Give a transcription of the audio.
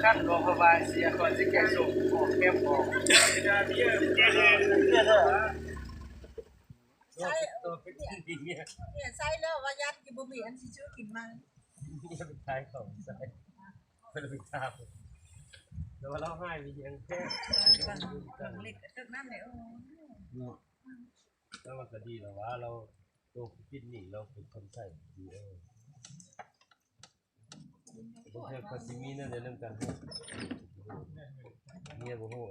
ຄັນບໍ່ພະບາຍເສຍ ຂ້ອຍຊິແກະສົບອອກແຄມອອກ. ໃຊ້ ເອີ ເມຍໃຊ້ແລ້ວວ່າຢ້ານຊິບໍ່ມີອັນຊິຊື້ກິນໃໝ່. ເມຍໄປຂາຍຂອງໃສ່ ເພິ່ນໄປຖາມ ແຕ່ວ່າລາວຮ້າຍໄປຫຍັງແທ້. ເອີ ເບິ່ງເຫຼັກຕົກນັ້ນແຫຼະ. ໂອ້ ເນາະ ແຕ່ວ່າກໍດີແລ້ວວ່າລາວ ໂຕຄິດໜີ້ ລາວເປັນຄົນໃຊ້ດີ. ເອີ ບໍ່ແມ່ນເຂົາຊິມີແນວໃດນຳກັນ ເມຍບໍ່ຮູ້.